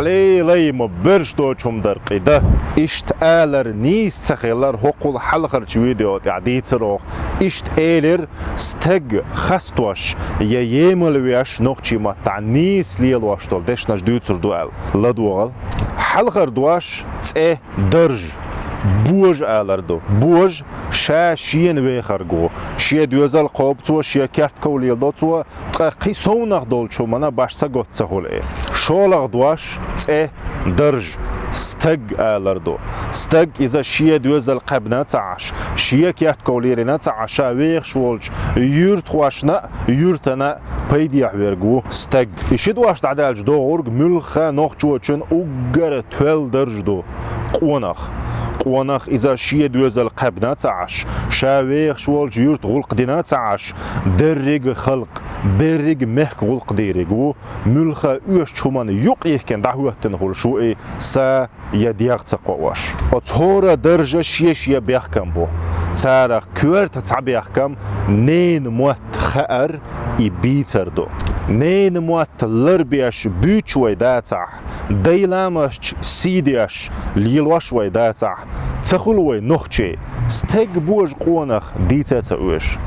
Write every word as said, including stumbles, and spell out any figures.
Лей-лей, ма берш доцу хӀума дара кхин дан. Иштта алар нийса ца хилар хӀокхул хьалхарчу видео тӀехь дийцира оха. Иштта элира, стаг хастош я емал веш нохчийн маттахь нийса лелош долу дешнаш дуьйцур ду аьлла. ЛадогӀал. Хьалхара дош цӀе дарж. Божа алар ду. Божа ша шена вехарг ву. Шен доьзал кхобу цо, шен керт ков леладо цо, ткъа кхин совнах долчу хӀуманна баш са готта ца хуьлу и. ШолгӀа дош цӀе дарж, стаг алар ду. Стаг иза шен доьзал кхаьбна а ца Ӏаш, шен керт ков лерина а ца Ӏаш, ша вехаш волчу юьртахошна а, юьртана а пайдехь верг ву стаг. И ши дош дӀадаьлча догӀург муьлхха нохчочун уггар тоьлла дарж ду къонах. Къонах иза шен доьзал кхаьбна а ца Ӏаш, ша вехаш волчу юьрта гӀуллакх дина а ца Ӏаш, дерриг а халкъ, берриг а мехкан гӀуллакх дийриг ву, муьлхха оьшучу хӀуманна юкъайихкина дӀахӀоьттина хуьлуш ву и, са я дегӀ ца кхоош. Оцу хӀора даржа шен-шен бехкам бу. Царах коьрта цхьа бехкам ненан мотт хаар и бийцар ду. Ненан мотт ларбеш буьйцуш вай дацахь, дай ламасташ сий деш лелош вай дацахь, ца хуьлу вай нохчий, стаг божа къонах дийца а ца оьшу.